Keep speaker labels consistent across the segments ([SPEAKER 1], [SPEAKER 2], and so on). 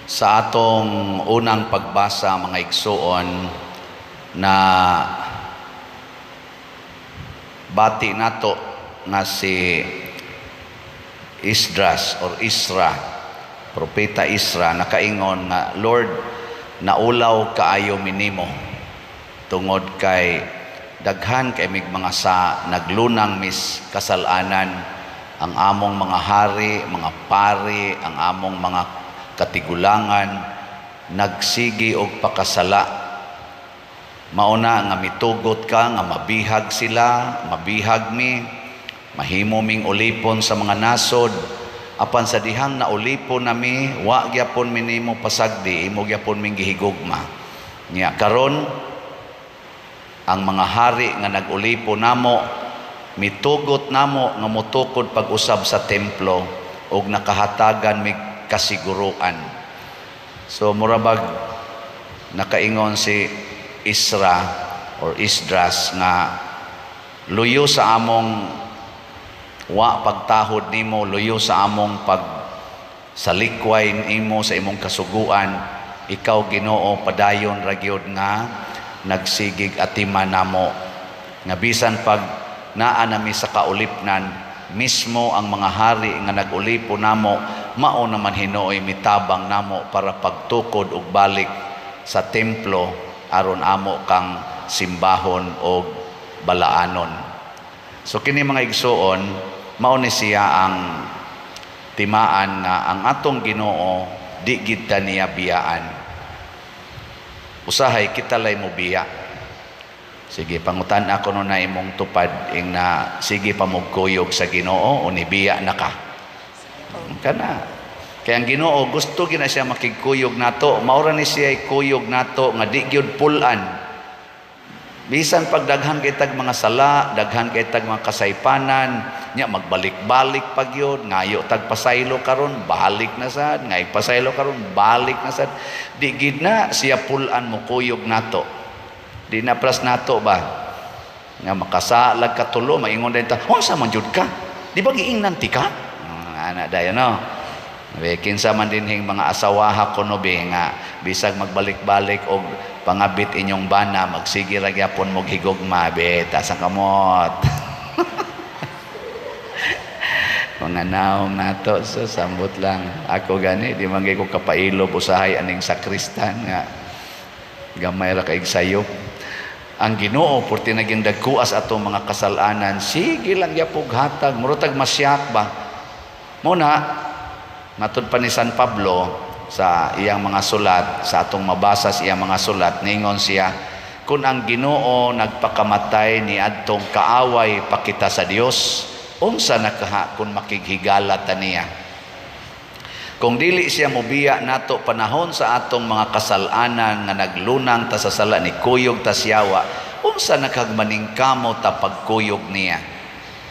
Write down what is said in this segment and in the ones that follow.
[SPEAKER 1] Sa atong unang pagbasa, mga igsuon, na bati nato nga si Esdras or Isra, Propeta Isra, nakaingon nga, "Lord, naulaw kaayo mi nimo tungod kay daghan kay mig mga sa naglunang mis kasalanan, ang among mga hari, mga pari, ang among mga katigulangan nagsigi og pakasala. Mauna nga mitugot ka nga mabihag sila, mabihag mi, mahimo ming ulipon sa mga nasod. Apan sa dihang na ulipon nami, wa gyapon mi nimo pasagdi, imo gyapon ming gihigugma. Nya karon ang mga hari nga nag-ulipon namo mitugot namo nga motukod pag-usab sa templo ug nakahatagan mig kasiguruan." So murabag nakaingon si Isra or Esdras nga luyo sa among wa pagtahod nimo, luyo sa among pag salikway nimo sa imong kasuguan, ikaw, Ginoo, padayon ra gyud nga nagsigig atiman namo, nga bisan pag naa nami sa kaulipnan, mismo ang mga hari nga nag-ulipon namo, mao naman hinuoy mitabang namo para pagtukod og balik sa templo aron amo kang simbahon og balaanon. So kini, mga igsuon, mao ni siya ang timaan nga ang atong Ginoo di gid ta niya biyaan. Usahay kita lay mo biya. Sige, pangutan ako no na imong tupad ing na sige pa mogkuyog sa Ginoo o nibiya na ka. Kana. Kaya ang Ginoo gusto gina siya makigkuyog nato. Maura ni siya kuyog nato nga di gyud pulan. Bisan pag daghan kay tag mga sala, daghan kay tag mga kasaypanan, nya magbalik-balik pag yun, ngayo tag pasaylo karon, balik na sad, ngayo pasaylo karon, balik na sad. Di gid na siya pulan mo kuyog nato. Di na pras nato ba? Nga makasalag katulo, maingon din ta, "Unsa man jud ka? Di ba giingnan ti ka?" Ah, ana dayon no. Be, kinsa man dinhing mga asawaha kuno be nga bisag magbalik-balik og pangabit inyong bana, magsige ra gyapon mo higugma be, taas ang kamot. Mga naong nato, so sambot lang. Ako gani, di man gyud ko kapailob usahay aning sakristan nga gamay ra kay sayop. Ang Ginoo purti naging dagkuas atong mga kasalanan, sige lang gyapog hatag, murag masyak ba. Muna matud pa ni San Pablo sa iyang mga sulat, sa atong mabasa sa iyang mga sulat, ningon siya, kung ang Ginoo nagpakamatay ni adtong kaaway pa kita sa Dios, unsa na kaha kung makighigala ta niya? Kung dili siya mobiya nato panahon sa atong mga kasalanan nga naglunang ta sa sala, ni kuyog ta siyawa, unsa na kag maningkamo ta pagkuyog niya?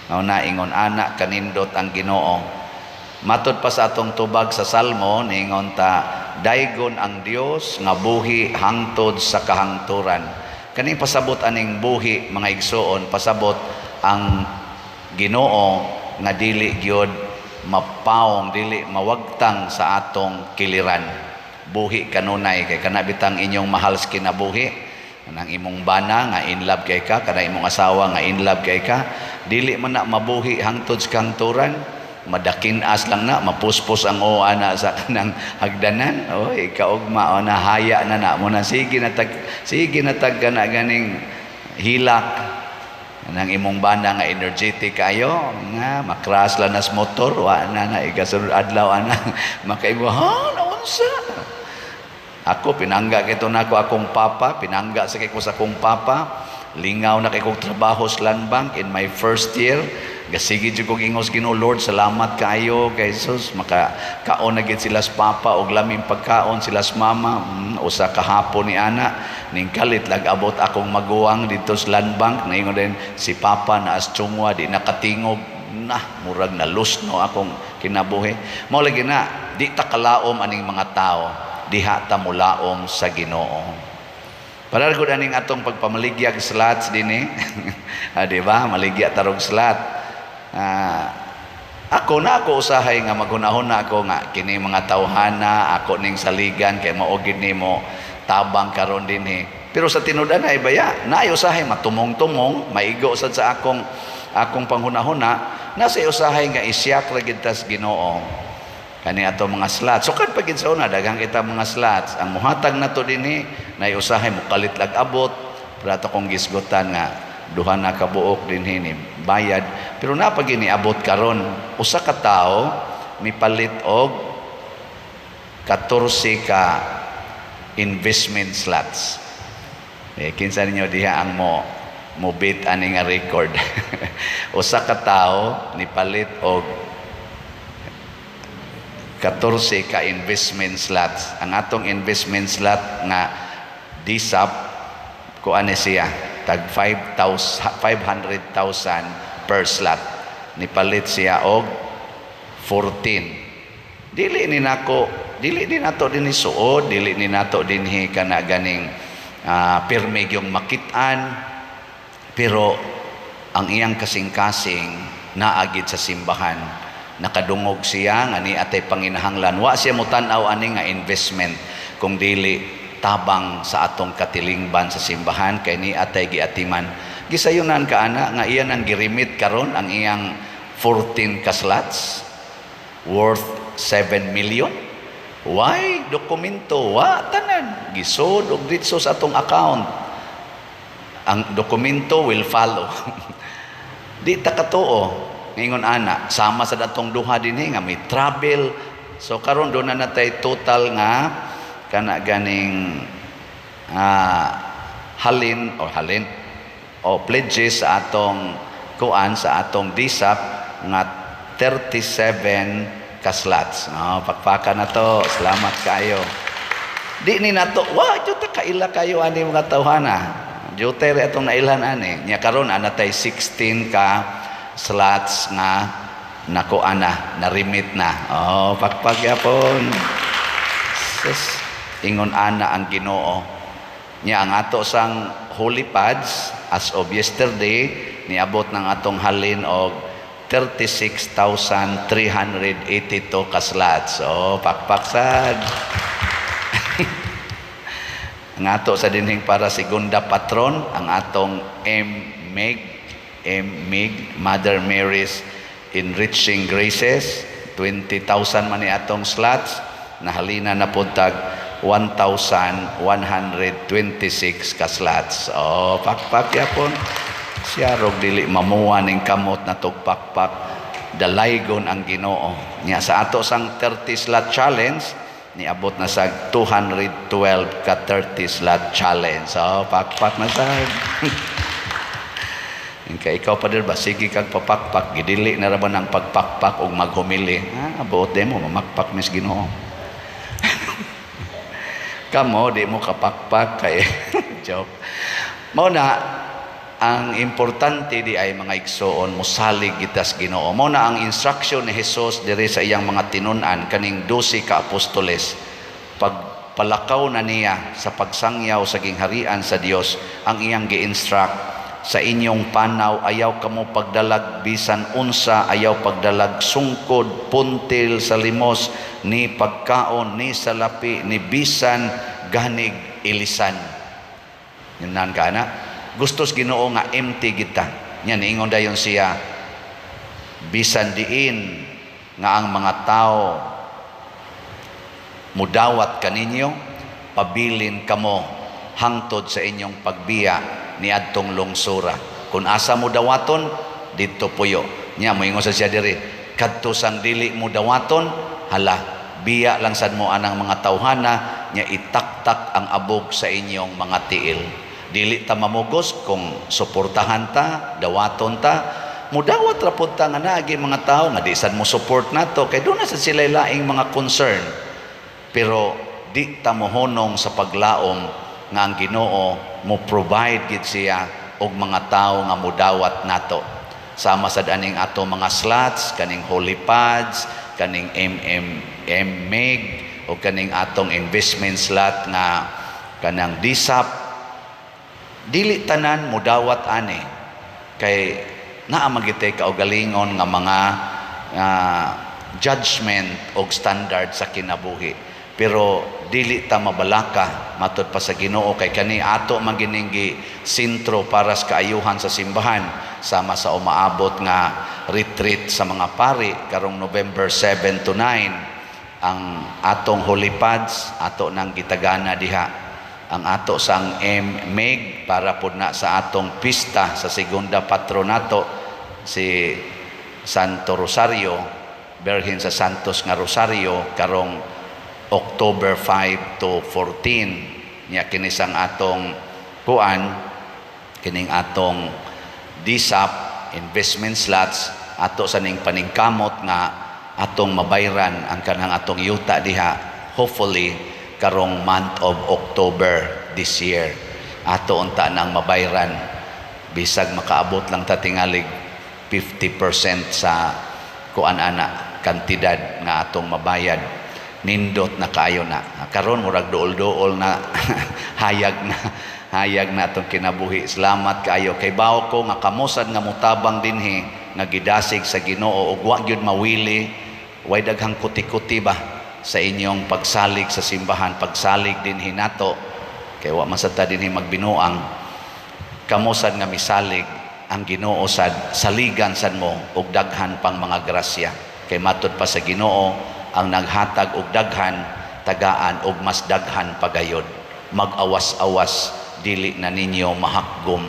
[SPEAKER 1] Mao na ingon ana kanindot ang Ginoo. Matod pa sa atong tubag sa Salmo, ningon ta, "Daygon ang Dios nga buhi hangtod sa kahangturan." Kaning pasabot aning buhi, mga igsuon, pasabot ang Ginoo nga dili gyud mapaong, dili mawagtang sa atong kiliran. Buhi kanunay kay kana bitang inyong mahal sa kinabuhi, kanang imong bana nga in love kay ka, kana imong asawa nga in love kay ka, dili man na mabuhi hangtod sa kahangturan. Madakinas lang na, mapuspos ang oa na sa kanang hagdanan, oy, kaugma o na haya na na mo na sige na tag kana ganing hilak nang imong bana nga energetic kayo nga makras lang nas motor, wa na na ikasunod adlaw ana makaibo ha naunsa. Ako pinangga kito nako akong papa, pinangga sa kay ko sa akong papa. Lingaw na kay kong trabaho sa Land Bank in my first year. Gasige jud kog ingos Ginoo, "Lord, salamat kaayo kay Jesus maka kaon na gid sila sa papa og laming pagkaon sila sa mama." Usa ka hapon ni ana ning kalit lag abot akong maguwang dito sa Land Bank, naingon din si papa na as chungwa, di nakatingog na, murag na lusno akong kinabuhi. Mao lagi na di ta kalaom aning mga tao, diha ta mulaom sa Ginoo. Para gud aning atong pagpamaligyag slots dinhi. Ah, di ba? Maligya tarog slot. Ah, Ako na ako usahay nga maghunahuna ako nga kini mga tawhana ako ning saligan kay mao gid nimo tabang karon dinhi. Pero sa tinud-an ay baya, naay usahay matumong-tumong, maigo sad sa akong panghunahuna, nasa usahay nga isyak ra gid tas Ginoo. Kani ato mga slots. Sukad pa gid sa una, daghang kita mga slots. Ang muhatag nato dinhi, nay usahay mukalit lag abot, pero ato kong gisgutan nga duha na ka buok dinhi ni bayad. Pero naa pa gini abot karon, usa ka tawo mipalit og 14 ka investment slots. Eh, kinsa ninyo diha ang mo beat ani nga record? Usa ka tawo nipalit og 14 ka investment slots. Ang atong investment slot nga DSAP, kuan ni siya, tag 5,000, 500,000 per slot. Nipalit siya og 14. Dili ni nako, dili ni nato dinhi suod, dili ni nato dinhi kana ganing pirmi yung makit-an, pero ang iyang kasing-kasing naagid sa simbahan. Nakadungog siya nga ni atay panginahanglan. Wa siya motan-aw ani nga investment kung dili tabang sa atong katilingban sa simbahan kay ni atay giatiman. Gisayunan ka ana nga iyan ang girimit karon ang iyang 14 ka slots worth 7 million. Why? Dokumento, wa tanan. Gisod og ditso sa atong account. Ang dokumento will follow. Di ta katuo. Ingon ana, sama sa datong duha dinhi nga may travel. So karon doon na natay total nga kana ganing halin o halin o pledges sa atong kuan, sa atong DSAP nga 37 ka slots. No, pakpakan na to. Salamat kayo. Di ni nato, wa jud ta kaila kayo ani mga tawhana. Jud re atong nailhan ani. Nya karon ana tay 16 ka slots nga nako ana, na remit na. Oh, pakpak yapon. Sus, ingon ana ang Ginoo. Nya ang ato sang holy pads as of yesterday, niabot ng atong halin og 36,382 ka slots. Oh, pakpak sad. Ang ato sa dinhing para segunda patron, ang atong MMEG, MMEG, Mother Mary's Enriching Graces, 20,000 man ni atong slots, nahalina na po tag 1,126 ka slots. Oh, pakpak yapon. Siya rog dili mamuha ning kamot na tugpakpak, dalaygon ang Ginoo. Nya sa ato sang 30 slot challenge, niabot na sa 212 ka 30 slot challenge. So, pakpak na sa. Kay ikaw pa ba, sige kag papakpak, gidili na ra ba ng pagpakpak og maghumili. Ah, buot mo, mamakpak mis Ginoo. Kamo, di mo kapakpak kay joke. Mao na, ang importante di ay, mga igsoon, musalig kita sa Ginoo. Mao na ang instruction ni Jesus diri sa iyang mga tinun-an, kaning 12 ka apostoles. Pagpalakaw na niya sa pagsangyaw sa gingharian sa Dios, ang iyang gi-instruct sa inyong panaw, ayaw kamo pagdalag bisan unsa, ayaw pagdalag sungkod, puntil sa limos, ni pagkaon, ni salapi, ni bisan ganig ilisan. Yun ka na. Gustos Ginoo nga empty kita. Nya niingon dayon siya, bisan diin nga ang mga tao mudawat kaninyo, pabilin kamo hangtod sa inyong pagbiya niadtong lungsura. Kung asa mo dawaton, didto puyo. Nya moingon sa siya diri, kadto sang dili mo dawaton, hala, biya lang sad mo anang mga tawhana, nya itaktak ang abog sa inyong mga tiil. Dili ta mamugos kung suportahan ta, dawaton ta, mudawat ra pud ta nga naagi mga tao nga di sad mo support nato kay doon na sad sila laing mga concern. Pero di ta mohonong sa paglaom nga ang Ginoo mo provide gid siya og mga tao nga mudawat nato. Sama sad aning ato mga slots, kaning holy pads, kaning MMM MEG o kaning atong investment slot nga kanang DSAP. Dili tanan mudawat ani kay naa man gitay kaugalingon nga mga judgment og standard sa kinabuhi. Pero dili ta mabalaka, matod pa sa Ginoo, kay kani ato man gining sentro para sa kaayuhan sa simbahan, sama sa umaabot nga retreat sa mga pari karong November 7 to 9. Ang atong Holy Pads, ato nang gitagana diha. Ang ato sang MMEG para pud na sa atong pista sa segunda patronato, si Santo Rosario, Berhin sa Santos nga Rosario, karong October 5 to 14. Nya kini sang atong kuan, kining atong DSAP investment slots, ato sa ning paningkamot nga atong mabayran ang kanang atong yuta diha, hopefully karong month of October this year ato unta nang mabayran, bisag makaabot lang ta tingalig 50% sa kuan ana, kantidad nga atong mabayad, nindot na kaayo na. Karon murag duol-duol na, hayag na, hayag na atong kinabuhi. Salamat kaayo kay bawo ko nga kamo sad nga mutabang dinhi nga gidasig sa Ginoo ug wa gyud mawili, way daghang kuti-kuti ba sa inyong pagsalig sa simbahan, pagsalig dinhi nato, kay wa man sad ta dinhi magbinuang. Kamo sad nga misalig, ang Ginoo sad saligan sad mo og daghan pang mga grasya, kay matud pa sa Ginoo, ang naghatag og daghan, tagaan og mas daghan pagayod. Mag-awas-awas, dili na ninyo mahakgom,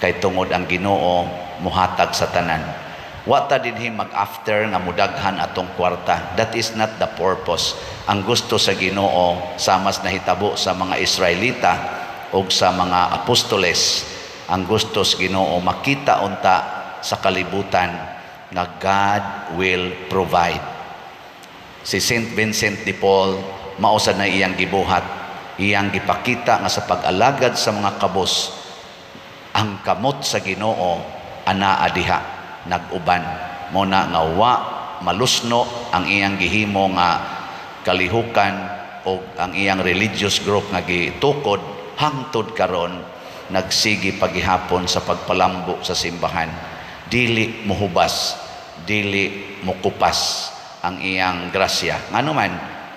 [SPEAKER 1] kay tungod ang Ginoo muhatag sa tanan. Wa ta dinhi mag-after nga mudaghan atong kwarta. That is not the purpose. Ang gusto sa Ginoo, samas nahitabo sa mga Israelita ug sa mga apostoles, ang gusto sa Ginoo, makita unta sa kalibutan nga God will provide. Si Saint Vincent de Paul, mao sad na iyang gibuhat. Iyang gipakita nga sa pag-alagad sa mga kabos, ang kamot sa Ginoo anaa diha nag-uban. Mo na nga wa malusno ang iyang gihimo nga kalihukan o ang iyang religious group nga gitukod, hangtod karon nagsigi pagihapon sa pagpalambo sa simbahan. Dili muhubas, dili mukupas ang iyang grasya. Ngano man?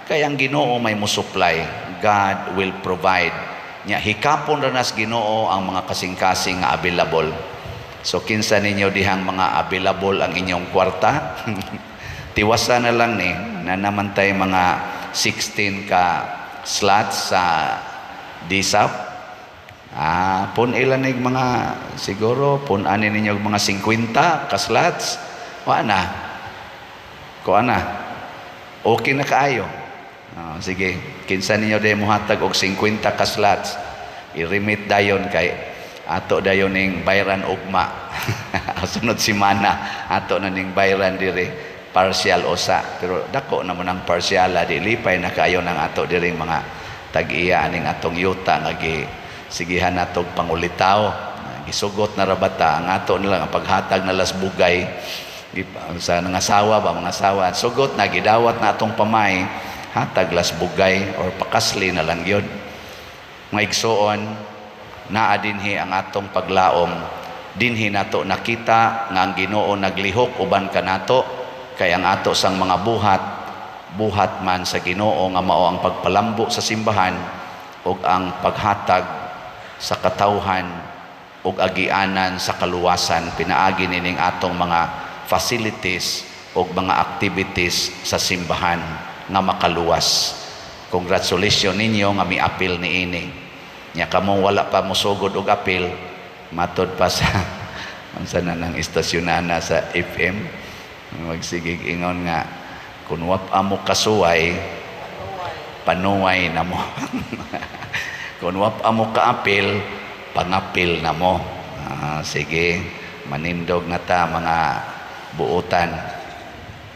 [SPEAKER 1] Kay ang Ginoo may musupply. God will provide. Nya hikapon ra nas Ginoo ang mga kasing-kasing nga available. So kinsa ninyo dihang mga available ang inyong kwarta? Tiwasa na lang ni na naman tay mga 16 ka slots sa DSAP. Ah, pun ilan nig mga, siguro pun ani ninyo mga 50 ka slots. Wa na. Kuha na. Okay na kaayo. Ah, sige, kinsa ninyo day mohatag og 50 ka slots? I-remit dayon kay ato dayon ning bayran ugma. Sunod simana ato na ning bayran diri, partial usa, pero dako naman ang parsyala, di lipay na kaayo ng ato diring mga tag-iya aning atong yuta nga gi sigihan natog pangulitaw. Gisugot na rabata ang ato nila ang paghatag na las bugay sa nangasawa ba, mga asawa, sugot na, gidawat na atong pamay, hatag las bugay or pakasli na lang yun. Mga igsuon, naa dinhi ang atong paglaom. Dinhi nato nakita nga ang Ginoo naglihok uban kanato, kay ang ato sang mga buhat, buhat man sa Ginoo, nga mao ang pagpalambo sa simbahan ug ang paghatag sa katawhan ug agianan sa kaluwasan pinaagi nining atong mga facilities ug mga activities sa simbahan nga makaluwas. Congratulations ninyo nga miapil niini. Nya kamong wala pa mosugod og apil, matod pa sa unsa na nang istasyonana sa FM, magsigig ingon nga kun wa pa mo kasuway, panuway na mo. Kung wa pa mo kaapil, pangapil na mo. Ah, sige, manindog na ta, mga buutan.